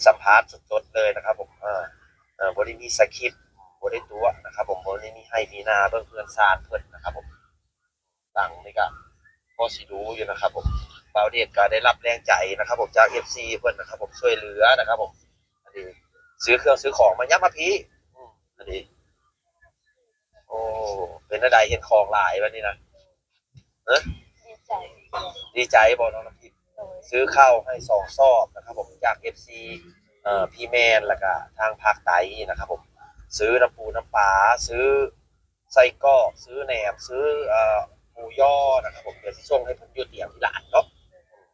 ສຳພາດສົດໆເລີຍນະຄັບຜົມ. ເອີ ເອີ ບໍ່ໄດ້ມີສະຄຣິບ ບໍ່ໄດ້ຕົວະນະຄັບຜົມ ບໍ່ໄດ້ມີໄຮ່ມີນາເບິ່ງເຮືອນຊານເພິ່ນນະຄັບຜົມ. ຫຼັງນີ້ກະພໍຊິຮູ້ຢູ່ນະຄັບຜົມ. ບ່າວເດດກະໄດ້ຮັບແຮງໃຈນະຄັບຜົມ ຈາກເອັຟຊີເພິ່ນນະຄັບຜົມ ຊ່ວຍເຫຼືອນະຄັບຜົມ. ອັນນີ້ຊື້ເຄື່ອງຊື້ຂອງມາ ຫຍັບມາພີ້. ອືມ ອັນນີ້ ໂອ້ ເປັນແນວໃດເຫັນຂອງຫຼາຍບາດນີ້ນະ? ຮະ? ດີໃຈ ດີໃຈບໍ່ນ້ອງນ້ຳທິບ? ໂດຍ ຊື້ເຂົ້າໃຫ້ສອງຊອບນະຄັບຜົມ ຈາກເອັຟຊີ ເອີ ພີ່ແມນ ແລ້ວກະທາງພາກໃຕ້ນະຄັບຜົມ. ຊື້ນ້ຳປູນ້ຳປາ ຊື້ໄສ້ກອກ ຊື້ແໜມ ຊື້ ເອີ ໝູຍໍນະຄັບຜົມ. ດຽວຊິສົ່ງໃຫ້ເພິ່ນຢູ່ຕຽງທີ່ຮ້ານເນາະ.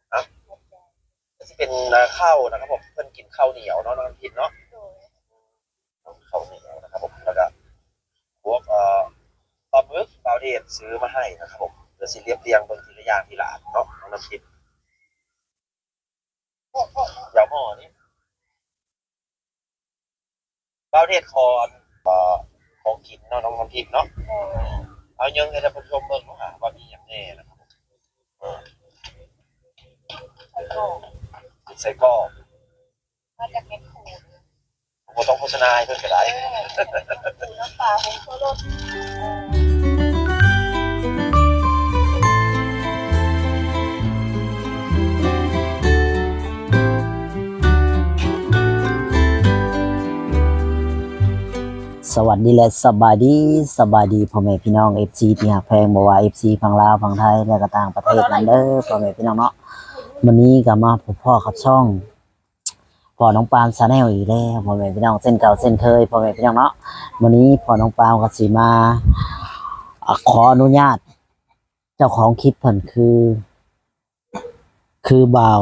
ເອົາ ກະຊິເປັນເຂົ້ານະຄັບຜົມ ເພິ່ນກິນເຂົ້າໜຽວເນາະ ນ້ອງນ້ຳທິບເນາະ. ໂດຍ ເຂົ້າໜຽວນະຄັບຜົມ ແລ້ວກະພວກ ເອີ ປາໝຶກ ບ່າວເດດຊື້ມາໃຫ້ນະຄັບຜົມ. ດຽວຊິລຽບລຽງເບິ່ງທີລະຢ່າງທີລະອັນເນາະ ນ້ອງນ້ຳທິບ. ດຽວໝໍ້ນີ້ ບ່າວເດດຂໍອັນ ເອີ ຂອງກິນເນາະ ນ້ອງນ້ຳທິບເນາະ. ເອົາ ເຍິງໃຫ້ທ່ານຜູ້ຊົມເບິ່ງເນາະ ວ່າມີຫຍັງແດ່ນະຄັບ. ເອີ ໄສ້ກອກ ມາຈາກແມັກໂຄ ບໍ່ຕ້ອງໂຄສະນາໃຫ້ເພິ່ນກະໄດ້. ເອີ ປູນ້ຳປາ ຜົງຊູລົດ. ສະຫວັດດີ ແລະ ສະບາຍດີ ສະບາຍດີພໍ່ແມ່ພີ່ນ້ອງເອັຟຊີທີ່ຮັກແພງ ບໍ່ວ່າເອັຟຊີຝັ່ງລາວ ຝັ່ງໄທ ແລະ ກະຕ່າງປະເທດນຳເດີ ພໍ່ແມ່ພີ່ນ້ອງເນາະ. ມື້ນີ້ກະມາພົບພໍ້ກັບຊ່ອງ ພໍ່ນ້ອງປາມ Channel ອີກແລ້ວ ພໍ່ແມ່ພີ່ນ້ອງ ເຊັ່ນເກົ່າເຊັ່ນເຄີຍ ພໍ່ແມ່ພີ່ນ້ອງເນາະ. ມື້ນີ້ພໍ່ນ້ອງປາມກະຊິມາ ອາ ຂໍອະນຸຍາດເຈົ້າຂອງຄລິບເພິ່ນ ຄື ຄືບ່າວ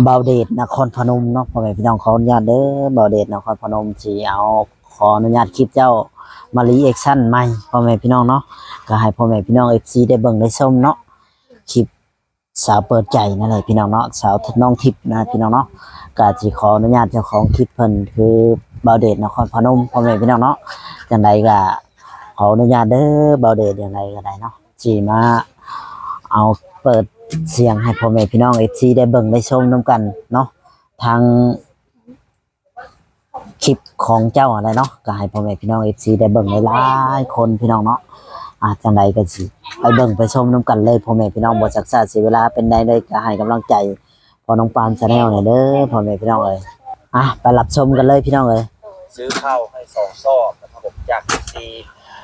ບ່າວເດດນະຄອນພະນົມເນາະ ພໍ່ແມ່ພີ່ນ້ອງ. ຂໍອະນຸຍາດເດີ ບ່າວເດດນະຄອນພະນົມ ຊິເອົາ ຂໍອະນຸຍາດຄລິບເຈົ້າມາຣີແອັກຊັນໃໝ່ ພໍ່ແມ່ພີ່ນ້ອງເນາະ. ກະໃຫ້ພໍ່ແມ່ພີ່ນ້ອງເອັຟຊີໄດ້ເບິ່ງໄດ້ຊົມເນາະ ຄລິບ ສາວເປີດໃຈນັ້ນແຫຼະພີ່ນ້ອງເນາະ ສາວນ້ອງທິບນະພີ່ນ້ອງເນາະ. ກະຊິຂໍອະນຸຍາດເຈົ້າຂອງຄລິບເພິ່ນ ຄືບ່າວເດດນະຄອນພະນົມ ພໍ່ແມ່ພີ່ນ້ອງເນາະ. ຈັ່ງໃດກະຂໍອະນຸຍາດເດີ ບ່າວເດດ ຈັ່ງໃດກະໄດ້ເນາະ ຊິມາເອົາເປີດສຽງໃຫ້ພໍ່ແມ່ພີ່ນ້ອງເອັຟຊີໄດ້ເບິ່ງໄດ້ຊົມນຳກັນເນາະ ທາງ ຄລິບຂອງເຈົ້າຫັ້ນແຫຼະເນາະ ກະໃຫ້ພໍ່ແມ່ພີ່ນ້ອງເອັຟຊີໄດ້ເບິ່ງຫຼາຍໆຄົນພີ່ນ້ອງເນາະ. ອາ ຈັ່ງໃດກະຊິໄປເບິ່ງໄປຊົມນຳກັນເລີຍ ພໍ່ແມ່ພີ່ນ້ອງ. ບໍ່ຊັກຊ້າເສຍເວລາ ເປັນໃດເລີຍກະໃຫ້ກຳລັງໃຈພໍ່ນ້ອງປາມ Channel ແດ່ເດີ ພໍ່ແມ່ພີ່ນ້ອງເອີຍ. ອາ ໄປຮັບຊົມກັນເລີຍພີ່ນ້ອງເອີຍ. ຊື້ເຂົ້າໃຫ້ສອງຊອບນະຄັບຜົມ ຈາກເອັຟຊີ.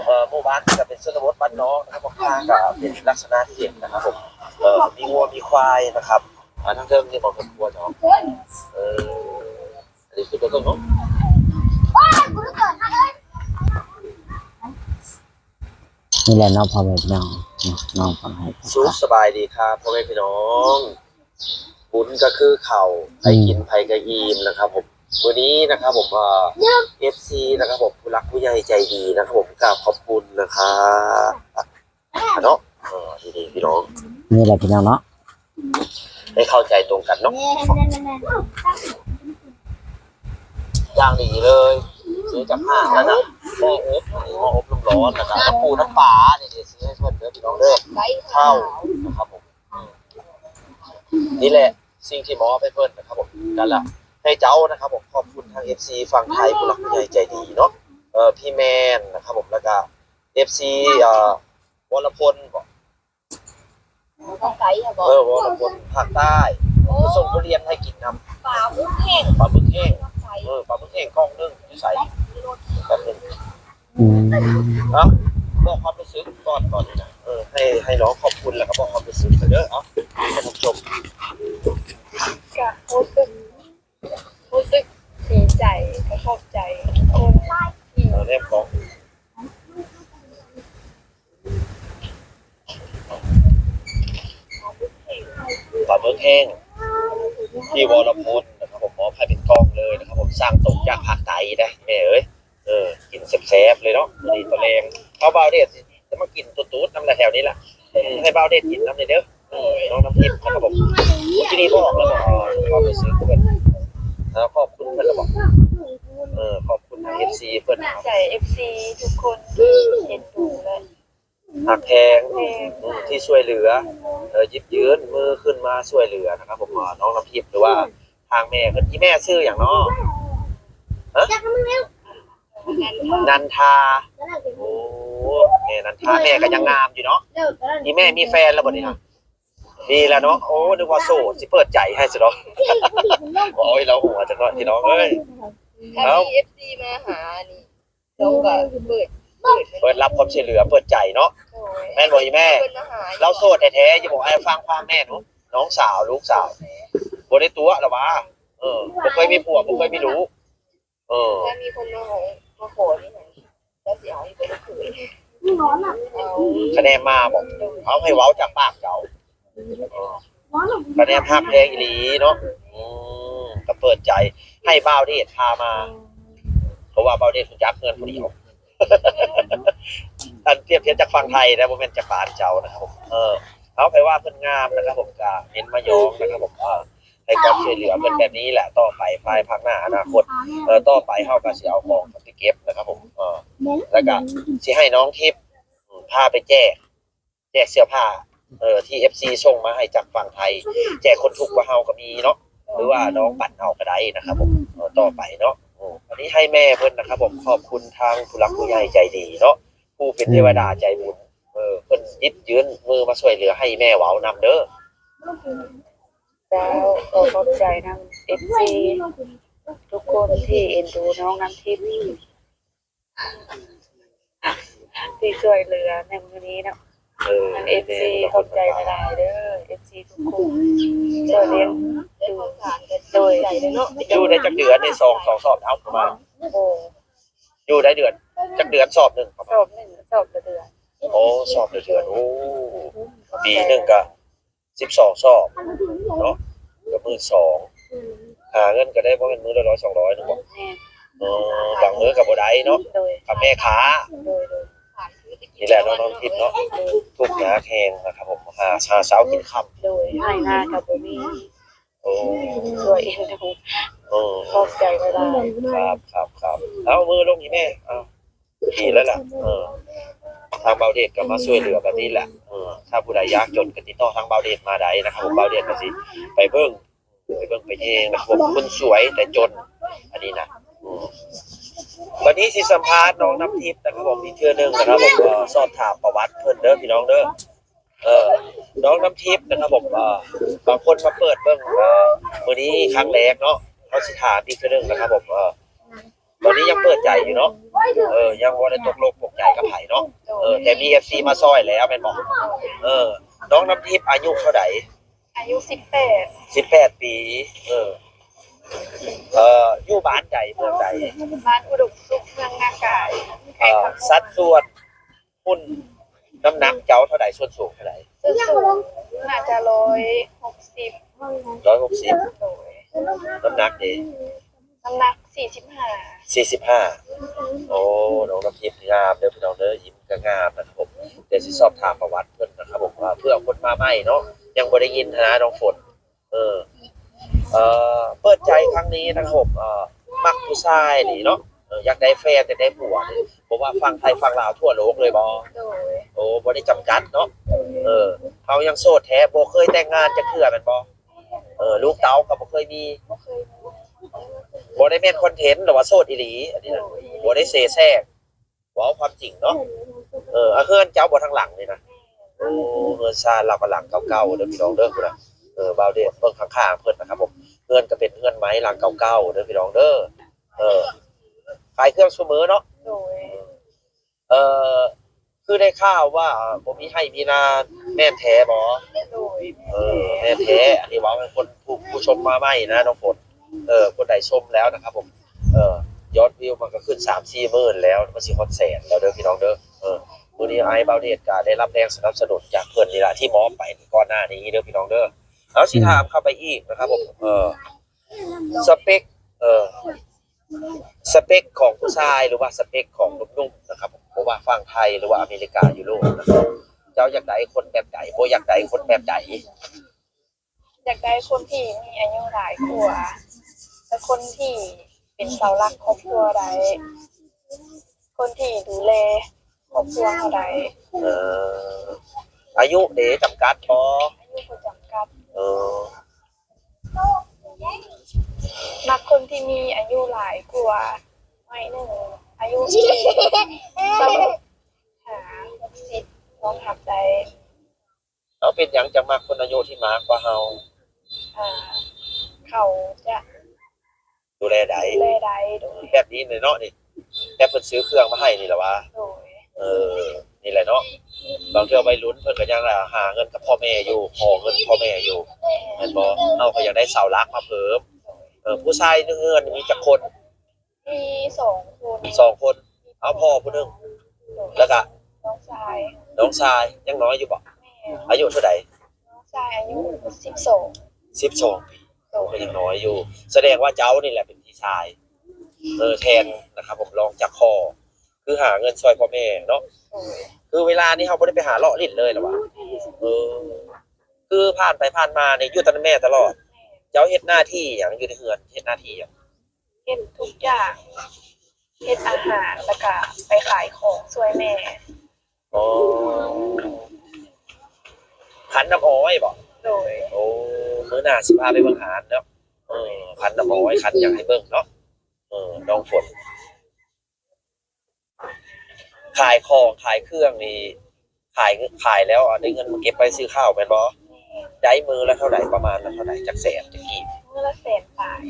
ເອີ ໝູ່ບ້ານກະເປັນຊົນນະບົດບ້ານນອກນະຄັບ ພວກຂ້າກະເປັນລັກສະນະທີ່ເຫັນນະຄັບຜົມ ເອີ ມີງົວມີຄວາຍນະຄັບ. ອາ ທາງເທິງນີ້ບໍ່ເປັນຄົວເນາະ ເອີ ອັນນີ້ຄືເບິ່ງເນາະ ນີ້ແຫຼະເນາະ ພໍ່ແມ່ພີ່ນ້ອງ ນ້ອງຟັງໃຫ້ ສຸກສະບາຍດີຄັບ ພໍ່ແມ່ພີ່ນ້ອງ. ບຸນກະຄືເຂົ້າ ໃຜກິນ ອືມ ໃຜກະອີ່ມນະຄັບຜົມ. ມື້ນີ້ນະຄັບຜົມ ເອີ ເອັຟຊີນະຄັບຜົມ ຜູ້ຫຼັກຜູ້ໃຫຍ່ໃຈດີນະຄັບຜົມ ກາບຂອບຄຸນນະຄັບ. ເນາະ ເອີ ດີໆ ພີ່ນ້ອງ ນີ້ແຫຼະພີ່ນ້ອງເນາະ ໃຫ້ເຂົ້າໃຈຕົງກັນເນາະ ຢ່າງດີເລີຍ. ຊື້ຈາກຮ້ານນັ້ນນະ ໝໍ້ອົບ ໝໍ້ອົບນ້ຳຮ້ອນ ແລ້ວກະນ້ຳປູນ້ຳປາ ນີ້ເດ ຊື້ໃຫ້ເພິ່ນເດີພີ່ນ້ອງເດີ ເຂົ້ານະຄັບຜົມ. ນີ້ແຫຼະສິ່ງທີ່ມອບໃຫ້ເພິ່ນນະຄັບຜົມ ກັນລະ ໃຫ້ເຈົ້ານະຄັບຜົມ ຂອບຄຸນທາງເອັຟຊີຝັ່ງໄທ ຜູ້ຫຼັກຜູ້ໃຫຍ່ໃຈດີເນາະ ເອີ ພີ່ແມນນະຄັບຜົມ ແລ້ວກະ ເອັຟຊີ ເອີ ວໍລະພົນບໍ ທາງໄກຫັ້ນບໍ ເອີ ວໍລະພົນ ພາກໃຕ້ ໂອ້ ເພິ່ນສົ່ງທຸລຽນໃຫ້ກິນນຳ ປາໝຶກແຫ້ງ ປາໝຶກແຫ້ງ ເອີ ປາໝຶກແຫ້ງກ່ອງໜຶ່ງຢູ່ໃສ ແປັບໜຶ່ງ ອືມ ເອົາ ບອກຄວາມຮູ້ສຶກກ່ອນ ຕອນນີ້ນະ ເອີ ໃຫ້ ໃຫ້ນ້ອງຂອບຄຸນ ແລ້ວກະບອກຄວາມຮູ້ສຶກເດີ ເອົາ ໃຫ້ທ່ານຜູ້ຊົມ ກະຮູ້ສຶກ ຮູ້ສຶກດີໃຈ ກະຂອບໃຈທຸກຄົນທີ່ ເອີ ແນມກ້ອງ ປາໝຶກແຫ້ງທີ່ວໍລະພົນນະຄັບຜົມ ມອບໃຫ້ເປັນກ່ອງເລີຍນະຄັບຜົມ ສັ່ງຕົງຈາກພາກໃຕ້ໄດ໋ແມ່ເອີຍ. ເອີ ກິນແຊບໆເລີຍເນາະ ມື້ນີ້ຕອນແລງ ເອົາ ບ່າວເດດຊິມາກິນຕູດໆນຳແຖວນີ້ລະ ໃຫ້ບ່າວເດດກິນນຳແດ່ເດີ ນ້ອງນ້ຳທິບນະຄັບຜົມ. ມື້ກີ້ນີ້ບອກແລ້ວບໍ ເອີ ເຂົ້າໄປຊື້ເພິ່ນ ເອີ ຂອບຄຸນເພິ່ນແລ້ວບໍ ເອີ ຂອບຄຸນທາງເອັຟຊີເພິ່ນ ຂອບໃຈເອັຟຊີທຸກຄົນທີ່ເອັນດູ ແລະ ຮັກແພງ ທີ່ຊ່ວຍເຫຼືອ ເອີ ຢິບຢືນມືຂຶ້ນມາຊ່ວຍເຫຼືອນະຄັບຜົມ ນ້ອງນ້ຳທິບ ຫຼືວ່າ ທາງແມ່ເພິ່ນ ອີ່ແມ່ຊື່ຫຍັງເນາະ? ຮະ? ນັນທາ. ໂອ້ ແມ່ນັນທາ ແມ່ກໍຍັງງາມຢູ່ເນາະ. ອີ່ແມ່ມີແຟນແລ້ວບໍ່ນີ້? ມີແລ້ວເນາະ. ໂອ້ ນຶກວ່າໂສດ ຊິເປີດໃຈໃຫ້ຊະດອກ. ໂອ້ຍ ລາວຫົວຈັກໜ້ອຍ ພີ່ນ້ອງເອີຍ. ຖ້າມີເອັຟຊີມາຫານີ້ ເຮົາກໍເປີດ ເປີດ ເປີດຮັບຄວາມຊ່ວຍເຫຼືອ ເປີດໃຈເນາະ. ໂດຍ ແມ່ນບໍ່ອີ່ແມ່? ເພິ່ນມາຫາຢູ່ ລາວໂສດແທ້ໆຢູ່ບໍ່? ອ້າຍຟັງຄວາມແມ່ໜູ ນ້ອງສາວ ລູກສາວ ບໍ່ໄດ້ຕົວະລະຫວາ? ເອີ ບໍ່ເຄີຍມີຜົວ ບໍ່ເຄີຍມີລູກ. ເອີ ຖ້າມີຄົນມາ ມາຂໍນີ້ ເຈົ້າຊິເອົາຢູ່ບໍ່ລູກເຂີຍ? ຄະແນນມາບໍ່? ເອົາໃຫ້ເວົ້າຈາກປາກເຈົ້າ. ຄະແນນຮັກແພງອີ່ຫຼີເນາະ. ອືມ ກໍເປີດໃຈໃຫ້ບ່າວເດດພາມາ ເພາະວ່າບ່າວເດດຮູ້ຈັກເຮືອນຜູ້ດຽວ. ອັນປຽບທຽບຈາກຝັ່ງໄທນະ ບໍ່ແມ່ນຈາກບ້ານເຈົ້ານະຄັບຜົມ. ເອີ ເອົາ ໃຜວ່າເພິ່ນງາມນະຄັບຜົມ ກະເຫັນມາຢອງນະຄັບຜົມ. ເອີ ໃຫ້ຄວາມຊ່ວຍເຫຼືອເພິ່ນແບບນີ້ແຫຼະ ຕໍ່ໄປພາຍພາກໜ້າອະນາຄົດ. ເອີ ຕໍ່ໄປເຮົາກໍຊິເອົາຂອງໄປເກັບນະຄັບຜົມ. ເອີ ແລ້ວກໍຊິໃຫ້ນ້ອງທິບ ອືມ ພາໄປແຈກ ແຈກເສື້ອຜ້າ ເອີ ທີ່ເອັຟຊີສົ່ງມາໃຫ້ຈາກຝັ່ງໄທ ແຈກຄົນທຸກກວ່າເຮົາກໍມີເນາະ ຫຼືວ່ານ້ອງປັນເອົາກໍໄດ້ນະຄັບຜົມ. ເອີ ຕໍ່ໄປເນາະ ເອີ ອັນນີ້ໃຫ້ແມ່ເພິ່ນນະຄັບຜົມ. ຂອບຄຸນທາງຜູ້ຫຼັກຜູ້ໃຫຍ່ໃຈດີເນາະ ຜູ້ເປັນເທວະດາໃຈບຸນ ເອີ ເພິ່ນຢິບຍື່ນມືມາຊ່ວຍເຫຼືອໃຫ້ແມ່ເວົ້ານຳເດີ. ເຈົ້າ ຂໍຂອບໃຈນຳເອັຟຊີທຸກຄົນທີ່ເອັນດູນ້ອງນ້ຳທິບ ທີ່ຊ່ວຍເຫຼືອໃນມື້ນີ້ເນາະ. ເອີ ທາງເອັຟຊີ ຂອບໃຈຫຼາຍໆເດີ ເອັຟຊີທຸກຄົນ ຊ່ວຍລ້ຽງດູ. ໂດຍ ຢູ່ໄດ້ຈັກເດືອນນີ້? ສອງ ສອງສອບເອົາປະມານ. ໂດຍ ຢູ່ໄດ້ເດືອນ ຈັກເດືອນສອບໜຶ່ງປະມານ? ສອບໜຶ່ງ ສອບລະເດືອນ. ໂອ້ ສອບລະເດືອນ. ໂອ້ ປີໜຶ່ງກະສິບສອງສອບເນາະ ກະໝື່ນສອງ ຫາເງິນກໍໄດ້ບໍ່ແມ່ນມື້ລະຮ້ອຍສອງຮ້ອຍໜຶ່ງບໍ? ແມ່ນ. ເອີ ບາງມື້ກໍບໍ່ໄດ້ເນາະ. ໂດຍ ກັບແມ່ຄ້າ. ໂດຍ ໂດຍ ນີ້ແຫຼະເນາະ ນ້ອງທິບເນາະ. ໂດຍ ທຸກຍາກແຮງນະຄັບຜົມ ຫາ ຫາເຊົ້າກິນຄ່ຳ. ໂດຍ ໄຮ່ນາກໍບໍ່ມີ. ໂອ້ ຊ່ວຍເອັນດູ. ເອີ ຂອບໃຈຫຼາຍໆ. ຄັບ ຄັບ ຄັບ. ເອົາ ມືລົງອີ່ແມ່ ເອົາ. ດີແລ້ວລະ. ເອີ ທາງບ່າວເດດກໍມາຊ່ວຍເຫຼືອແບບນີ້ແຫຼະ. ເອີ ຖ້າຜູ້ໃດຍາກຈົນກໍຕິດຕໍ່ທາງບ່າວເດດມາໄດ້ນະຄັບ. ບ່າວເດດກໍຊິໄປເບິ່ງ ໄປເບິ່ງໄປແຍງນະຄັບ ຄົນສວຍແຕ່ຈົນ ອັນນີ້ນະ. ເອີ ບັດນີ້ຊິສຳພາດນ້ອງນ້ຳທິບນະຄັບ ອີກເທື່ອໜຶ່ງນະຄັບ. ເອີ ສອບຖາມປະຫວັດເພິ່ນເດີພີ່ນ້ອງເດີ. ເອີ ນ້ອງນ້ຳທິບນະຄັບຜົມ ເອີ ບາງຄົນມາເປີດເບິ່ງ ເອີ ມື້ນີ້ຄັ້ງແລກເນາະ ເຮົາຊິຖາມອີກເທື່ອໜຶ່ງນະຄັບຜົມ. ເອີ ຕອນນີ້ຍັງເປີດໃຈຢູ່ເນາະ. ເອີ ຍັງບໍ່ໄດ້ຕົກລົງຕົກໃຈກັບໃຜເນາະ. ເອີ ແຕ່ມີເອັຟຊີມາຊ່ອຍແລ້ວແມ່ນບໍ່? ເອີ ນ້ອງນ້ຳທິບອາຍຸເທົ່າໃດ? ອາຍຸສິບແປດ. ສິບແປດປີ. ເອີ ເອີ ຢູ່ບ້ານໃດ ເມືອງໃດ? ບ້ານອຸດົມສຸກ ເມືອງນາກາຍ. ເອີ ສັດສ່ວນ ຮຸ້ນ ນ້ຳໜັກເຈົ້າເທົ່າໃດ? ສ່ວນສູງເທົ່າໃດ? ສ່ວນສູງໜ້າຈະຮ້ອຍຫົກສິບ. ຮ້ອຍຫົກສິບ. ໂດຍ. ນ້ຳໜັກເດ? ນ້ຳໜັກສີ່ສິບຫ້າ. ສີ່ສິບຫ້າ. ໂອ້ ນ້ອງນ້ຳທິບງາມເດີພີ່ນ້ອງເດີ ຍິ້ມກໍງາມນະຄັບຜົມ. ດຽວຊິສອບຖາມປະຫວັດເພິ່ນນະຄັບຜົມ ວ່າເພື່ອຄົນມາໃໝ່ເນາະ ຍັງບໍ່ໄດ້ຍິນຫັ້ນນະ ນ້ອງຝົນ. ເອີ ເອີ ເປີດໃຈຄັ້ງນີ້ນະຄັບ ເອີ ມັກຜູ້ຊາຍນີ້ເນາະ ເອີ ຢາກໄດ້ແຟນ ຢາກໄດ້ຜົວນີ້ ບໍ່ວ່າຝັ່ງໄທຝັ່ງລາວທົ່ວໂລກເລີຍບໍ່? ໂດຍ. ໂອ້ ບໍ່ໄດ້ຈຳກັດເນາະ. ເອີ ເຮົາຍັງໂສດແທ້ ບໍ່ເຄີຍແຕ່ງງານຈັກເທື່ອແມ່ນບໍ່? ເອີ ລູກເຕົ້າກໍບໍ່ເຄີຍມີ. ບໍ່ເຄີຍມີ. ບໍ່ໄດ້ແມ່ນຄອນເທັນ ຫຼືວ່າໂສດອີ່ຫຼີ ອັນນີ້ນະ. ໂດຍ. ບໍ່ໄດ້ເສແສກ ເວົ້າຄວາມຈິງເນາະ. ເອີ ເຮືອນເຈົ້າບໍ່ທາງຫຼັງນີ້ນະ? ໂອ້ ເຮືອນຊານລາວກໍຫຼັງເກົ່າໆເດີພີ່ນ້ອງເດີ ພຸ້ນນະ. ເອີ ບ່າວເດດເບິ່ງຂ້າງໆເພິ່ນນະຄັບຜົມ ເຮືອນກໍເປັນເຮືອນໄມ້ຫຼັງເກົ່າໆເດີພີ່ນ້ອງເດີ. ເອີ ຂາຍເຄື່ອງຊຸມື້ເນາະ. ໂດຍ. ເອີ ຄືໄດ້ຂ່າວວ່າບໍ່ມີໄຮ່ມີນາ ແມ່ນແທ້ບໍ່? ໂດຍ. ເອີ ແມ່ນແທ້. ອັນນີ້ເວົ້າໃຫ້ຄົນ ຜູ້ ຜູ້ຊົມມາໃໝ່ນະ ນ້ອງຝົນ. ເອີ ຄົນໃດຊົມແລ້ວນະຄັບຜົມ ເອີ ຍອດວິວມັນກໍຂຶ້ນສາມສີ່ໝື່ນແລ້ວ ມັນຊິຮອດແສນແລ້ວເດີພີ່ນ້ອງເດີ. ເອີ ມື້ນີ້ອ້າຍບ່າວເດດກໍໄດ້ຮັບແຮງສະໜັບສະໜູນຈາກເພິ່ນນີ້ລະ ທີ່ມອບໄປກ່ອນໜ້ານີ້ເດີພີ່ນ້ອງເດີ. ເຮົາຊິຖາມເຂົ້າໄປອີກນະຄັບຜົມ ເອີ ສະເປັກ ເອີ ສະເປັກຂອງຜູ້ຊາຍ ຫຼືວ່າສະເປັກຂອງໜຸ່ມໆນະຄັບ ບໍ່ວ່າຝັ່ງໄທ ຫຼືວ່າອາເມລິກາ ຢູໂຣບນະຄັບ ເຈົ້າຢາກໄດ້ຄົນແບບໃດ? ບໍ່ຢາກໄດ້ຄົນແບບໃດ? ຢາກໄດ້ຄົນທີ່ມີອາຍຸຫຼາຍກວ່າ ແລະ ຄົນທີ່ເປັນເສົາຫຼັກຄອບຄົວໄດ້ ຄົນທີ່ດູແລຄອບຄົວເຮົາໄດ້. ເອີ ອາຍຸເດ ຈຳກັດບໍ່? ອາຍຸບໍ່ຈຳກັດ. ເອີ. ມັກຄົນທີ່ມີອາຍຸຫຼາຍກວ່າໜ້ອຍໜຶ່ງ ອາຍຸສາມສິບຫາຫົກສິບ ນ້ອງຮັບໄດ້. ເຮົາເປັນຫຍັງຈັ່ງມັກຄົນອາຍຸທີ່ມາກວ່າເຮົາ? ອ່າ ເຂົາຈະ ດູແລໄດ້ ດູແລໄດ້ ໂດຍ ແບບນີ້ເນາະ ນີ້ ແບບເພິ່ນຊື້ເຄື່ອງມາໃຫ້ນີ້ລະຫວາ? ໂດຍ ເອີ ນີ້ແຫຼະເນາະ ບາງເທື່ອໄວລຸ້ນເພິ່ນກໍຍັງ ອ່າ ຫາເງິນກັບພໍ່ແມ່ຢູ່ ຂໍເງິນພໍ່ແມ່ຢູ່ ແມ່ນບໍ່? ເຮົາກໍຢາກໄດ້ເສົາຫຼັກມາເພີ່ມ. ໂດຍ ເອີ ຜູ້ຊາຍໃນເຮືອນມີຈັກຄົນ? ມີສອງຄົນ ສອງຄົນ ເອົາ ພໍ່ຜູ້ໜຶ່ງ ໂດຍ ແລ້ວກະ ນ້ອງຊາຍ ນ້ອງຊາຍ ຍັງນ້ອຍຢູ່ບໍ່? ແມ່ນ ອາຍຸເທົ່າໃດ? ນ້ອງຊາຍອາຍຸສິບສອງ ສິບສອງປີ ໂດຍ ກໍຍັງນ້ອຍຢູ່ ສະແດງວ່າເຈົ້ານີ້ແຫຼະເປັນພີ່ຊາຍ ເອີ ແທນນະຄັບຜົມ ລອງຈາກພໍ່ ຄືຫາເງິນຊ່ອຍພໍ່ແມ່ເນາະ. ໂດຍ ຄືເວລານີ້ເຮົາບໍ່ໄດ້ໄປຫາເລາະຫຼິ້ນເລີຍລະຫວາ? ແມ່ນ ເອີ ຄືຜ່ານໄປຜ່ານມານີ້ຢູ່ແຕ່ນຳແມ່ຕະຫຼອດ. ແມ່ນ ເຈົ້າເຮັດໜ້າທີ່ຫຍັງຢູ່ໃນເຮືອນ? ເຮັດໜ້າທີ່ຫຍັງ? ເຮັດທຸກຢ່າງ ເຮັດອາຫານ ແລ້ວກະໄປຂາຍຂອງຊ່ວຍແມ່. ອໍ ຂັນນ້ຳອ້ອຍບໍ? ໂດຍ ໂອ້ ມື້ໜ້າຊິພາໄປເບິ່ງຮ້ານເນາະ. ເອີ ຂັນນ້ຳອ້ອຍ ຂັນຫຍັງໃຫ້ເບິ່ງເນາະ. ເອີ ນ້ອງຝົນ ຂາຍຂອງຂາຍເຄື່ອງນີ້ ຂາຍ ຂາຍແລ້ວ ເອົາໄດ້ເງິນມາເກັບໄວ້ຊື້ເຂົ້າແມ່ນບໍ່? ໄດ້ມື້ລະເທົ່າໃດ? ປະມານລະເທົ່າໃດ? ຈັກແສນ ຈັກກີບ? ມື້ລະແສນປາຍ.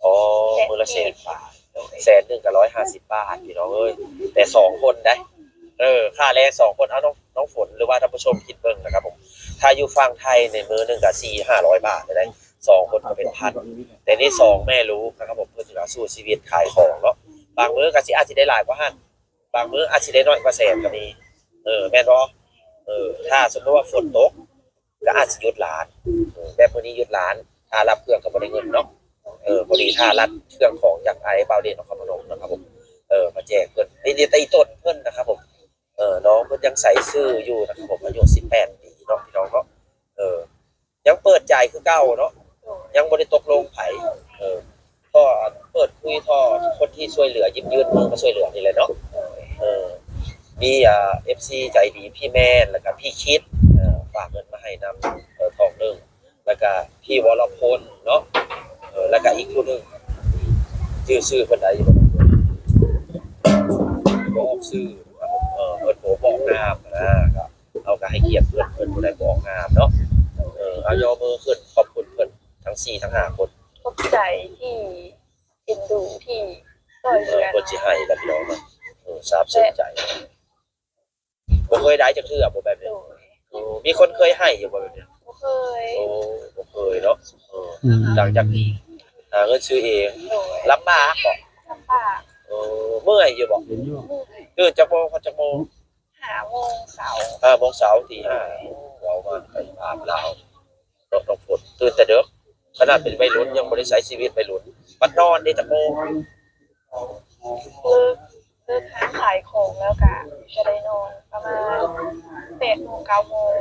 ອໍ ມື້ລະແສນປາຍ ໂດຍ ແສນໜຶ່ງກໍຮ້ອຍຫ້າສິບບາດ ພີ່ນ້ອງເອີຍ ແຕ່ສອງຄົນໃດ໋. ເອີ ຄ່າແລງສອງຄົນ ເອົາ ນ້ອງ ນ້ອງຝົນ ຫຼືວ່າທ່ານຜູ້ຊົມຄິດເບິ່ງນະຄັບຜົມ ຖ້າຢູ່ຝັ່ງໄທນີ້ມື້ໜຶ່ງກໍສີ່ຫ້າຮ້ອຍບາດໄດ໋ ສອງຄົນກໍເປັນພັນ. ແຕ່ນີ້ສອງແມ່ລູກນະຄັບຜົມ ເພິ່ນກໍສູ້ຊີວິດຂາຍຂອງເນາະ ບາງມື້ກໍຊິອາດຊິໄດ້ຫຼາຍກວ່າຫັ້ນ ບາງມື້ອາດຊິໄດ້ໜ້ອຍກວ່າແສນກໍມີ ເອີ ແມ່ນບໍ່? ເອີ ຖ້າສົມມຸດວ່າຝົນຕົກກໍອາດຊິຢຸດຮ້ານ ເອີ ແບບມື້ນີ້ຢຸດຮ້ານ ຖ້າຮັບເຄື່ອງກໍບໍ່ໄດ້ເງິນເນາະ. ເອີ ພໍດີຖ້າລັດເຄື່ອງຂອງຈາກອ້າຍບ່າວເດດ ນະຄອນພະນົມນະຄັບຜົມ ເອີ ມາແຈກເພິ່ນ ນີ້ ນີ້ໄຕ່ຕົນເພິ່ນນະຄັບຜົມ. ເອີ ນ້ອງເພິ່ນຍັງໃສ່ຊື່ຢູ່ນະຄັບຜົມ ອາຍຸສິບແປດປີເນາະ ພີ່ນ້ອງເນາະ ເອີ ຍັງເປີດໃຈຄືເກົ່າເນາະ ໂດຍ ຍັງບໍ່ໄດ້ຕົກລົງໃຜ ເອີ ກໍເປີດຄຸຍຕໍ່ຄົນທີ່ຊ່ວຍເຫຼືອ ຢິບຍື່ນມືມາຊ່ວຍເຫຼືອນີ້ແຫຼະເນາະ ໂດຍ ເອີ ມີ ອ່າ ເອັຟຊີໃຈດີ ພີ່ແມນ ແລ້ວກະພີ່ຄິດ ເອີ ຝາກເງິນມາໃຫ້ນຳ ເອີ ທອງໜຶ່ງ ແລ້ວກະພີ່ວໍລະພົນເນາະ ເອີ ແລ້ວກະອີກຜູ້ໜຶ່ງ ຈື່ຊື່ເພິ່ນໄດ້ຢູ່ບໍ່? ບໍ່ອອກຊື່ ເອີ ເພິ່ນບໍ່ບອກນາມນະ ກໍ ເຮົາກໍໃຫ້ກຽດເພິ່ນ ເພິ່ນຜູ້ໃດບໍ່ອອກນາມເນາະ ເອີ ເອົາ ຍໍມືຂຶ້ນ ຂອບຄຸນເພິ່ນທັງສີ່ທັງຫ້າຄົນ ຂອບໃຈທີ່ເອັນດູ ທີ່ຊ່ວຍເຫຼືອ ເອີ ເພິ່ນຊິໃຫ້ລະພີ່ນ້ອງເນາະ ເອີ ຊາບຊຶ້ງໃຈ ບໍ່ເຄີຍໄດ້ຈັກເທື່ອບໍ່ແບບນີ້ ໂດຍ ໂອ້ ມີຄົນເຄີຍໃຫ້ຢູ່ບໍ່ແບບນີ້? ບໍ່ເຄີຍ ໂອ້ ບໍ່ເຄີຍເນາະ ເອີ ອືມ ຫຼັງຈາກທີ່ຫາເງິນຊື້ເອງ ໂດຍ ລຳບາກບໍ່? ລຳບາກ ໂອ້ ເມື່ອຍຢູ່ບໍ່? ເມື່ອຍ ຕື່ນຈັກໂມງ ຮອດຈັກໂມງ? ຫ້າໂມງເຊົ້າ ຫ້າໂມງເຊົ້າ ຕີຫ້າ ເວົ້າມາໄປອາບນ້ຳເນາະ ນ້ອງຝົນ ຕື່ນແຕ່ເດິກ ຂະໜາດເປັນໄວລຸ້ນຍັງບໍ່ໄດ້ໃຊ້ຊີວິດໄວລຸ້ນ ບັດນອນເດ ຈັກໂມງ? ເລີກ ເລີກຮ້ານຂາຍຂອງແລ້ວກະຈະໄດ້ນອນປະມານແປດໂມງ ເກົ້າໂມງ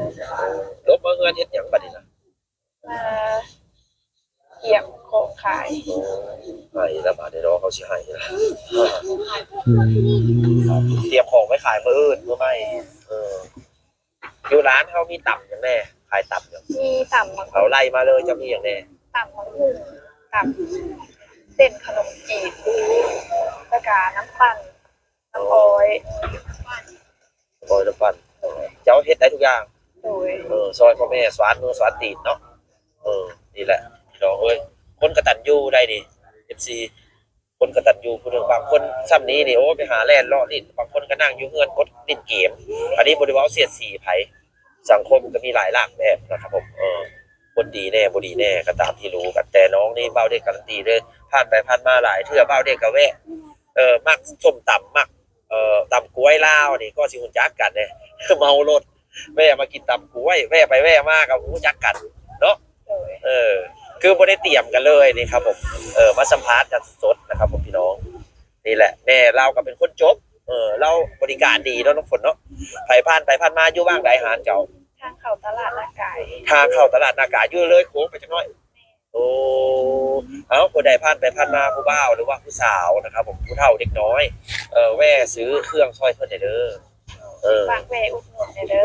ລົງມາເຮືອນເຮັດຫຍັງບັດນີ້ນະ? ມາກຽມຂອງຂາຍ ໂອ້ ໃຫ້ລະບາດນີ້ເນາະ ເຂົາຊິໃຫ້ລະ ອືມ ຕຽມຂອງໄວ້ຂາຍມື້ອື່ນ ມື້ໃໝ່ ເອີ ຢູ່ຮ້ານເຮົາມີຕຳຫຍັງແດ່? ຂາຍຕຳຫຍັງ? ມີຕຳໝາກ ເອົາໄລ່ມາເລີຍ ເຈົ້າມີຫຍັງແດ່? ຕຳໝາກຫຸ່ງ ຕຳເສັ້ນ ຂະໜົມຈີບ ແລ້ວກະນ້ຳປັ່ນ ນ້ຳອ້ອຍ ໂດຍ ນ້ຳປັ່ນ ເຈົ້າເຮັດໄດ້ທຸກຢ່າງ ໂດຍ ເອີ ຊ່ອຍພໍ່ແມ່ສວານມືສວານຕີນເນາະ ເອີ ນີ້ແຫຼະພີ່ນ້ອງເອີຍ ຄົນກະຕັນຍູໄດ໋ນີ້ ເອັຟຊີ ຄົນກະຕັນຍູຜູ້ໜຶ່ງ ບາງຄົນຊ່ຳນີ້ນີ້ ໂອ້ ໄປຫາແລ່ນເລາະຫຼິ້ນ ບາງຄົນກະນັ່ງຢູ່ເຮືອນກົດຫຼິ້ນເກມ ອັນນີ້ບໍ່ໄດ້ເວົ້າສຽດສີໃຜ ສັງຄົມກະມີຫຼາຍຫຼາກແບບນະຄັບຜົມ ເອີ ຄົນດີແດ່ບໍ່ດີແດ່ກະຕາມທີ່ຮູ້ກັນ ແຕ່ນ້ອງນີ້ບ່າວເດດກາຣັນຕີເດີ ຜ່ານໄປຜ່ານມາຫຼາຍເທື່ອ ບ່າວເດດກະແວະ ເອີ ມັກສົ້ມຕຳ ມັກ ເອີ ຕຳກ້ວຍລາວນີ້ກໍຊິຮູ້ຈັກກັນເດ້ ເມົາລົດ ແວ່ມາກິນຕຳກ້ວຍ ແວ່ໄປແວ່ມາກໍຮູ້ຈັກກັນເນາະ ໂດຍ ເອີ ຄືບໍ່ໄດ້ຕຽມກັນເລີຍນີ້ຄັບຜົມ ເອີ ມາສຳພາດກັນສົດໆນະຄັບຜົມພີ່ນ້ອງ ນີ້ແຫຼະ ແມ່ລາວກໍເປັນຄົນຈົບ ເອີ ລາວບໍລິການດີເນາະ ນ້ອງຝົນເນາະ ໃຜຜ່ານໄປຜ່ານມາ ຢູ່ຫວ່າງໃດຮ້ານເຈົ້າ? ທາງເຂົ້າຕະຫຼາດນາກາຍ ທາງເຂົ້າຕະຫຼາດນາກາຍ ຢູ່ເລີຍໂຄ້ງໄປຈັກໜ້ອຍ ໂອ້ ເອົ້າ ຜູ້ໃດຜ່ານໄປຜ່ານມາ ຜູ້ບ່າວ ຫຼືວ່າຜູ້ສາວນະຄັບຜົມ ຜູ້ເຖົ້າເດັກນ້ອຍ ເອີ ແວ່ຊື້ເຄື່ອງຊ່ອຍເພິ່ນແດ່ເດີ ເອີ ຝາກແວ່ອຸດໜູນແດ່ເດີ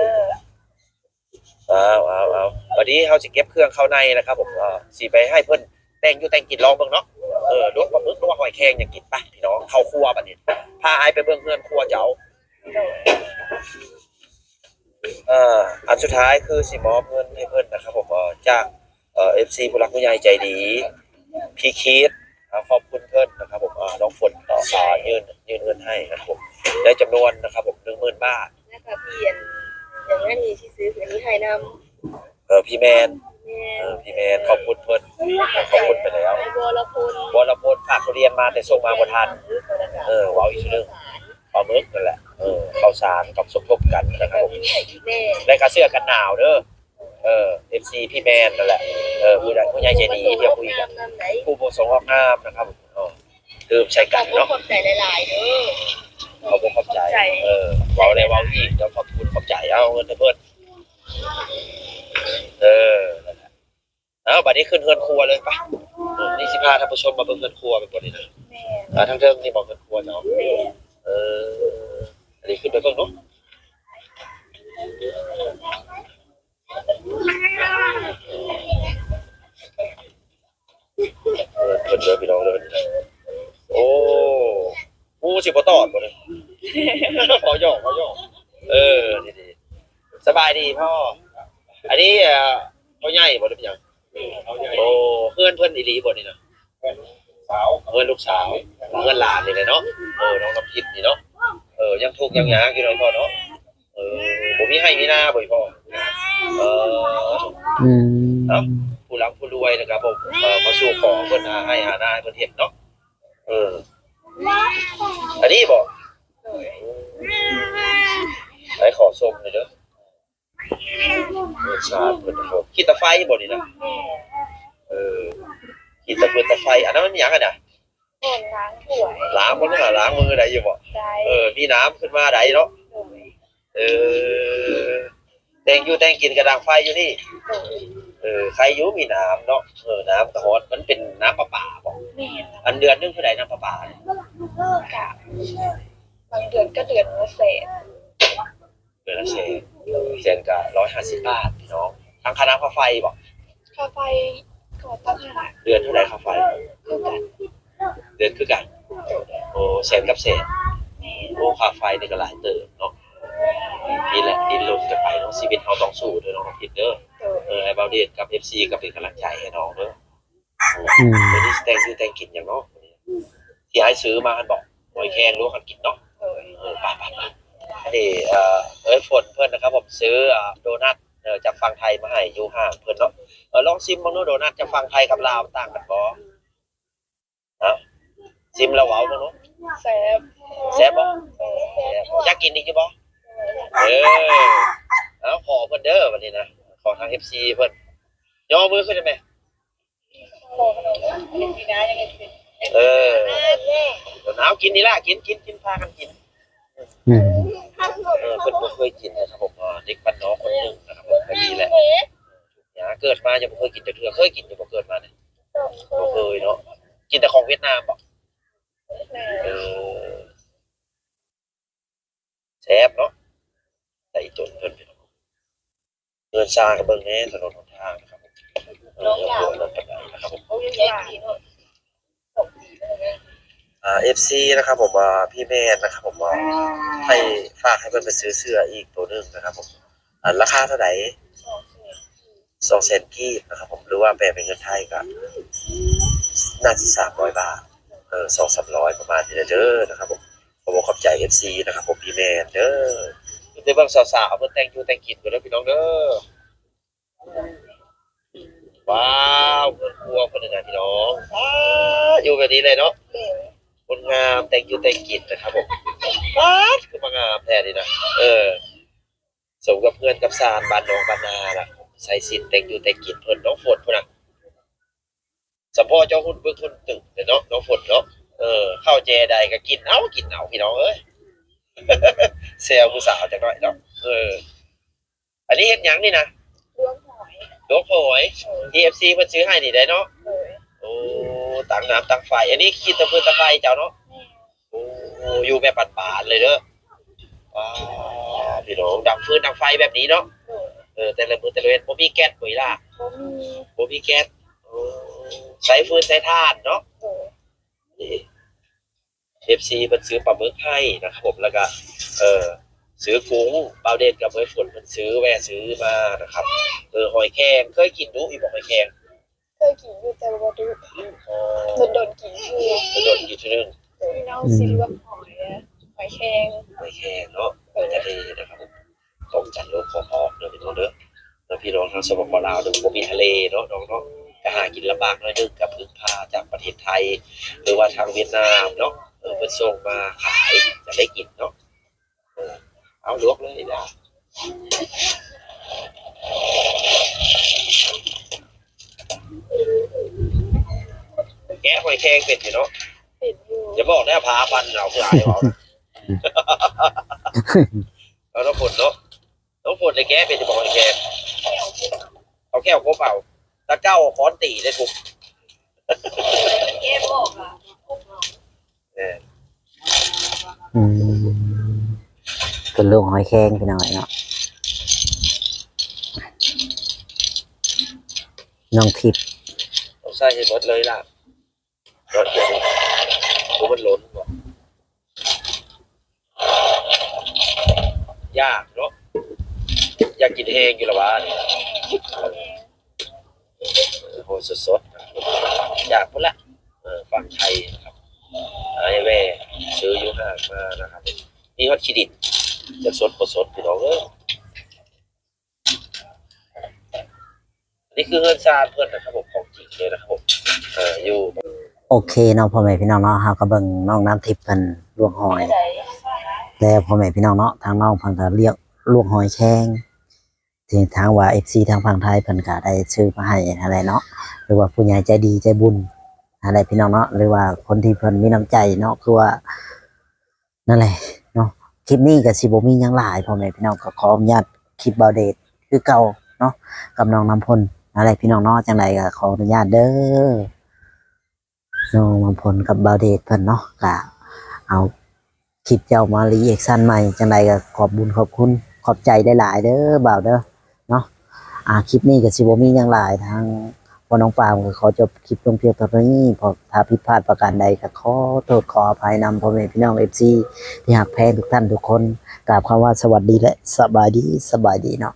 ເອົາ ເອົາ ເອົາ ບາດນີ້ເຮົາຊິເກັບເຄື່ອງເຂົ້າໃນນະຄັບຜົມ ເອີ ຊິໄປໃຫ້ເພິ່ນ ແຕ່ງຢູ່ແຕ່ງກິນລອງເບິ່ງເນາະ. ເອີ ລວກປາໝຶກ ລວກຫອຍແຄງຫຍັງກິນ. ໄປພີ່ນ້ອງ ເຂົ້າຄົວບັດນີ້ ພາອ້າຍໄປເບິ່ງເຮືອນຄົວເຈົ້າ. ເອີ ອັນສຸດທ້າຍຄືຊິມອບເງິນໃຫ້ເພິ່ນນະຄັບຜົມ ເອີ ຈາກ ເອີ ເອັຟຊີຜູ້ຫຼັກຜູ້ໃຫຍ່ໃຈດີ ພີ່ຄິດ ເອີ ຂອບຄຸນເພິ່ນນະຄັບຜົມ. ເອີ ນ້ອງຝົນເນາະ ເອີ ຍື່ນ ຍື່ນເງິນໃຫ້ນະຄັບຜົມ ໃນຈຳນວນນະຄັບຜົມ ໜຶ່ງໝື່ນບາດ. ແລ້ວກໍພີ່ອັນ ຢ່າງນັ້ນນີ້ຊິຊື້ອັນນີ້ໃຫ້ນຳ. ເອີ ພີ່ແມນ ແມ່ນ ເອີ ພີ່ແມນ ຂອບຄຸນເພິ່ນ ຂອບຄຸນໄປແລ້ວ. ວໍລະພົນ ວໍລະພົນ ຝາກທຸລຽນມາ ແຕ່ສົ່ງມາບໍ່ທັນ. ເອີ ເວົ້າອີກເທື່ອໜຶ່ງ ປາໝຶກນັ້ນແຫຼະ. ເອີ ເຂົ້າສານກັບສົມທົບກັນນະຄັບຜົມ ແລະກະເສື້ອກັນໜາວເດີ. ເອີ ເອັຟຊີ ພີ່ແມນນັ້ນແຫຼະ. ເອີ ຜູ້ໃຫຍ່ ຜູ້ໃຫຍ່ໃຈດີທີ່ຄຸຍກັນ ຜູ້ປະສົງອອກນາມນະຄັບ. ເອີ ຕື່ມໃສ່ກັນເນາະ. ຂອບໃຈຫຼາຍໆເດີ. ຂອບໃຈ ຂອບໃຈ. ເອີ ເວົ້າແລ້ວເວົ້າອີກ ເຈົ້າຂອບຄຸນຂອບໃຈ. ເອົາເງິນໃຫ້ເພິ່ນ. ເອີ ນັ້ນແຫຼະ. ເອົາ ບັດນີ້ຂຶ້ນເຮືອນຄົວເລີຍ ໄປ. ເອີ ນີ້ຊິພາທ່ານຜູ້ຊົມມາເບິ່ງເຮືອນຄົວແມ່ນບໍ່ນີ້ນະ? ແມ່ນ. ອ່າ ທາງເທິງນີ້ບໍ່ເຮືອນຄົວເຈົ້າ? ແມ່ນ. ເອີ ອັນນີ້ຂຶ້ນໄປເບິ່ງເນາະ. ເອີ ເພິ່ນເດີພີ່ນ້ອງເດີ. ໂອ້ ໝູຊິບໍ່ຕອດບໍ່ນີ້? ພໍຫຍອກ ພໍຫຍອກ. ເອີ ດີໆ. ສະບາຍດີພໍ່. ອັນນີ້ ເອີ ພໍ່ໃຫຍ່ບໍ່ ຫຼືເປັນຫຍັງ? ໂອ້ ເຮືອນເພິ່ນອີ່ຫຼີບໍ່ນີ້ນະ? ເຮືອນລູກສາວ ເຮືອນຫຼານນີ້ແຫຼະເນາະ. ເອີ ນ້ອງນ້ຳທິບນີ້ເນາະ. ເອີ ຍັງທຸກຍັງຍາກຢູ່ເນາະພໍ່ເນາະ. ເອີ ບໍ່ມີໄຮ່ມີນາບໍ່ພໍ່? ເອີ ອືມ ເອົ້າ ຜູ້ລ່ຳຜູ້ລວຍນະຄັບຜົມ ເອີ ມາສູ່ຂໍເພິ່ນຫາໄຮ່ຫານາໃຫ້ເພິ່ນເຮັດເນາະ. ເອີ ອັນນີ້ບໍ່? ໄປຂໍຊົມເດີ. ເອີ ສາທຸ ເພິ່ນ ຂີ້ຕາໄຟບໍ່ນີ້ນະ? ເອີ ຂີ້ຕາຟືນຕາໄຟ. ອັນນັ້ນມັນຫຍັງຫັ້ນນະ? ບ່ອນລ້າງຖ້ວຍ. ລ້າງບໍ່? ລ້າງມືໄດ້ຢູ່ບໍ່? ໄດ້. ເອີ ມີນ້ຳຂຶ້ນມາໄດ້ເນາະ. ໂດຍ. ເອີ ແຕ່ງຢູ່ແຕ່ງກິນກະດັງໄຟຢູ່ນີ້. ໂດຍ. ເອີ ໄຄຢູ່ມີນ້ຳເນາະ. ເອີ ນ້ຳກະຮອດ. ມັນເປັນນ້ຳປະປາບໍ່? ແມ່ນ. ອັນເດືອນໜຶ່ງເທົ່າໃດນ້ຳປະປາ? ກະບາງເດືອນກະເດືອນລະແສນ. ເດືອນລະແສນ. ແສນກະຮ້ອຍຫ້າສິບບາດພີ່ນ້ອງ. ທັງຄ່ານ້ຳຄ່າໄຟບໍ່? ຄ່າໄຟກໍຕ່າງຫາກ. ເດືອນເທົ່າໃດຄ່າໄຟ? ຄືກັນ. ເດືອນຄືກັນ. ໂອ້ ແສນກັບແສນ. ແມ່ນ. ໂອ້ ຄ່າໄຟນີ້ກໍຫຼາຍເຕີບເນາະ. ນີ້ແຫຼະ ດີ້ນລົນກັນໄປເນາະ. ຊີວິດເຮົາຕ້ອງສູ້ເດີນ້ອງນ້ຳທິບເດີ. ໂດຍ. ເອີ ໃຫ້ບ່າວເດດກັບເອັຟຊີກໍເປັນກຳລັງໃຈໃຫ້ນ້ອງເດີ. ອືມ ມື້ນີ້ຊິແຕ່ງຢູ່ແຕ່ງກິນຫຍັງເນາະ? ທີ່ອ້າຍຊື້ມາຫັ້ນບໍ? ຫອຍແຄງລວກກັນກິນເນາະ. ໂດຍ. ເອີ ໄປໆໆ. ອັນນີ້ ເອີ ເອື້ອຍຝົນເພິ່ນນະຄັບຜົມ ຊື້ ອ່າ ໂດນັດ ເອີ ຈາກຝັ່ງໄທມາໃຫ້ຢູ່ຫ້າງເພິ່ນເນາະ. ເອີ ລອງຊິມເບິ່ງດູ ໂດນັດຈາກຝັ່ງໄທກັບລາວຕ່າງກັນບໍ? ເອົ້າ ຊິມແລ້ວເວົ້າເບິ່ງດູ. ແຊບ. ແຊບບໍ? ແຊບ. ຢາກກິນອີກຢູ່ບໍ? ເອີ ເອົາ ຂໍເພິ່ນເດີບັດນີ້ນະ ຂໍທາງເອັຟຊີເພິ່ນ. ຍໍມືຂຶ້ນໄດ້ແມ? ເອີ ເອົາ ກິນນີ້ລະ ກິນ ກິນ ກິນ ພາກັນກິນ. ອືມ ເອີ ເພິ່ນບໍ່ເຄີຍກິນນະຄັບຜົມ ເດັກບ້ານນອກຄົນໜຶ່ງນະຄັບຜົມ ກໍດີແຫຼະ. ເກີດມາຍັງບໍ່ເຄີຍກິນຈັກເທື່ອ. ເຄີຍກິນຢູ່ບໍ່ເກີດມານີ້? ບໍ່ເຄີຍເນາະ. ກິນແຕ່ຂອງຫວຽດນາມບໍ? ເອີ ແຊບເນາະ. ໃສ່ຕົນເພິ່ນ ເຮືອນຊານກໍເບິ່ງແດ່ ຖະໜົນຫົນທາງນະຄັບ. ເອີ ຍັງບໍ່ເລີກປານໃດນະຄັບ. ອ່າ ເອັຟຊີນະຄັບຜົມ ວ່າພີ່ແມນນະຄັບຜົມ ວ່າໃຫ້ ຝາກໃຫ້ເພິ່ນໄປຊື້ເສື້ອອີກໂຕໜຶ່ງນະຄັບຜົມ. ອັນລາຄາເທົ່າໃດ? ສອງແສນກີບນະຄັບຜົມ ຫຼືວ່າແປເປັນເງິນໄທກໍໜ້າຊິສາມຮ້ອຍບາດ ເອີ ສອງສາມຮ້ອຍ ປະມານນີ້ແຫຼະເດີນະຄັບຜົມ. ຂໍຂອບໃຈເອັຟຊີນະຄັບຜົມ ພີ່ແມນເດີ. ໄປເບິ່ງສາວໆ ເພິ່ນແຕ່ງຢູ່ແຕ່ງກິນກັນເດີພີ່ນ້ອງເດີ. ວ້າວ ເຮືອນຄົວເພິ່ນນະພີ່ນ້ອງ. ອ້າ ຢູ່ແບບນີ້ເລີຍເນາະ. ຄົນງາມແຕ່ງຢູ່ແຕ່ງກິນນະຄັບຜົມ. ປ້າດ ຄືມາງາມແທ້ນີ້ນະ. ເອີ ສົມກັບເຮືອນກັບຊານບ້ານນອກບ້ານນາລະ ໃຊ້ສິນແຕ່ງຢູ່ແຕ່ງກິນເພິ່ນ. ນ້ອງຝົນພຸ້ນນະ ສຳພໍເຈົ້າຫຸ່ນບຶກຫຸ່ນຕຶງເນາະ ນ້ອງຝົນເນາະ. ເອີ ເຂົ້າແຈໃດກໍກິນເອົາ ກິນເອົາ ພີ່ນ້ອງເອີຍ. ແຊວຜູ້ສາວຈັກໜ້ອຍເນາະ. ເອີ ອັນນີ້ເຮັດຫຍັງນີ້ນະ? ລວກຫອຍ ລວກຫອຍ. ເອີ ທີ່ເອັຟຊີເພິ່ນຊື້ໃຫ້ນີ້ໄດ໋ເນາະ. ໂດຍ. ໂອ້ ຕັ້ງນ້ຳຕັ້ງໄຟ. ອັນນີ້ຂີ້ຕະຟືນຕະໄຟເຈົ້າເນາະ. ແມ່ນ. ໂອ້ ຢູ່ແບບປານໆເລີຍເດີ. ວ້າ ພີ່ນ້ອງ ດັງຟືນດັງໄຟແບບນີ້ເນາະ. ໂດຍ. ເອີ ແຕ່ລະມື້ແຕ່ລະເວັນ ບໍ່ມີແກັດບໍ່ອີ່ຫຼ້າ? ບໍ່ມີ ບໍ່ມີແກັດ. ໂອ້ ໃຊ້ຟືນໃຊ້ຖ່ານເນາະ. ໂດຍ ນີ້ ເອັຟຊີ ເພິ່ນຊື້ປາໝຶກໃຫ້ນະຄັບຜົມ ແລ້ວກະ ເອີ ຊື້ກຸ້ງ ບ່າວເດດກັບເອື້ອຍຝົນເພິ່ນຊື້ ແວ່ຊື້ມານະຄັບ. ເອີ ຫອຍແຄງ ເຄີຍກິນດຸຢູ່ບໍ່ຫອຍແຄງ? ເຄີຍກິນຢູ່ ແຕ່ວ່າບໍ່ດຸ. ອໍ ດົນໆກິນເທື່ອ ດົນໆກິນເທື່ອໜຶ່ງ. ໂດຍ ນ້ອງຊິລວກຫອຍ ຫອຍແຄງ ຫອຍແຄງເນາະ. ໂດຍ ເປັນຕາເລີນະຄັບຜົມ ຂອງຈັນໂລກຂອງອອກເດີພີ່ນ້ອງເດີ. ແລ້ວພີ່ນ້ອງທາງ ສປປ ລາວເດີ ບໍ່ມີທະເລເນາະນ້ອງເນາະ ກະຫາກິນລຳບາກໜ້ອຍໜຶ່ງ ກະເພິ່ງພາຈາກປະເທດໄທ ຫຼືວ່າທາງຫວຽດນາມເນາະ. ເອີ ເພິ່ນສົ່ງມາຂາຍ ຈະໄດ້ກິນເນາະ. ເອີ ເອົາລວກເລີຍດາ ແກະຫອຍແຄງເປັນຢູ່ເນາະ? ເປັນຢູ່. ຢ່າບອກໄດ້ ພາປັ່ນເອົາຄືອາຍອອກ. ເອົານ້ຳຝົນເນາະ ນ້ຳຝົນໄດ້ແກະເປັນຢູ່ບໍ່ຫອຍແຄງ? ເອົາແຂ້ວກົບເອົາ ຕາເກົ່າຄ້ອນຕີໄດ້ທຸບ ແກະບໍ່ອອກອະ ກົບເອົາ. ແມ່ນ. ອືມ ເປັນລູກຫອຍແຄງພີ່ນ້ອງເອີຍເນາະ. ນ້ອງທິບ ຕ້ອງໃສ່ໃຫ້ເບິດເລີຍລະ. ເນາະ ດຽວນີ້ ໂອ້ ມັນລົ້ນບໍ່ ຢາກເນາະ ຢາກກິນແຮງຢູ່ລະຫວານີ້. ໂອ້ ສົດໆ ຢາກພຸ້ນລະ. ເອີ ຝັ່ງໄທນະຄັບ ໄດ້ແວ່ຊື້ຢູ່ຫ້າງມານະຄັບ. ມີຮອດຂີ້ດິນ ຈະສົດບໍ່ສົດພີ່ນ້ອງເອີຍ. ນີ້ຄືເຮືອນຊານເພິ່ນນະຄັບຜົມ ຂອງຈິງເລີຍນະຄັບຜົມ ເອີ ຢູ່. ໂອເຄເນາະ ພໍ່ແມ່ພີ່ນ້ອງເນາະ ເຮົາກະເບິ່ງນ້ອງນ້ຳທິບເພິ່ນລວກຫອຍແລ້ວ ພໍ່ແມ່ພີ່ນ້ອງເນາະ. ທາງນ້ອງເພິ່ນກະລວກ ລວກຫອຍແຄງ ທີ່ທາງວ່າເອັຟຊີທາງຝັ່ງໄທເພິ່ນກະໄດ້ຊື້ມາໃຫ້ຫັ້ນແຫຼະເນາະ ຫຼືວ່າຜູ້ໃຫຍ່ໃຈດີໃຈບຸນຫັ້ນແຫຼະພີ່ນ້ອງເນາະ ຫຼືວ່າຄົນທີ່ເພິ່ນມີນ້ຳໃຈເນາະ ຄືວ່າ ນັ້ນແຫຼະເນາະ. ຄລິບນີ້ກະຊິບໍ່ມີຫຍັງຫຼາຍ ພໍ່ແມ່ພີ່ນ້ອງ ກະຂໍອະນຸຍາດຄລິບບ່າວເດດຄືເກົ່າເນາະ ກັບນ້ອງນ້ຳຝົນ ນັ້ນແຫຼະພີ່ນ້ອງເນາະ. ຈັ່ງໃດກະຂໍອະນຸຍາດເດີ ນ້ອງນ້ຳຝົນກັບບ່າວເດດເພິ່ນເນາະ ກະເອົາຄລິບເຈົ້າມາຣີແອັກຊັນໃໝ່. ຈັ່ງໃດກະຂອບບຸນຂອບຄຸນ ຂອບໃຈຫຼາຍໆເດີບ່າວເດີ ເນາະ. ອາ ຄລິບນີ້ກະຊິບໍ່ມີຫຍັງຫຼາຍ ທາງພໍ່ນ້ອງປາມກະຂໍຈົບຄລິບລົງພຽງເທົ່ານີ້. ຖ້າຜິດພາດປະການໃດກະຂໍໂທດຂໍອະໄພນຳພໍ່ແມ່ພີ່ນ້ອງເອັຟຊີທີ່ຮັກແພງທຸກທ່ານທຸກຄົນ. ກາບຄຳວ່າສະຫວັດດີ ແລະ ສະບາຍດີ ສະບາຍດີເນາະ.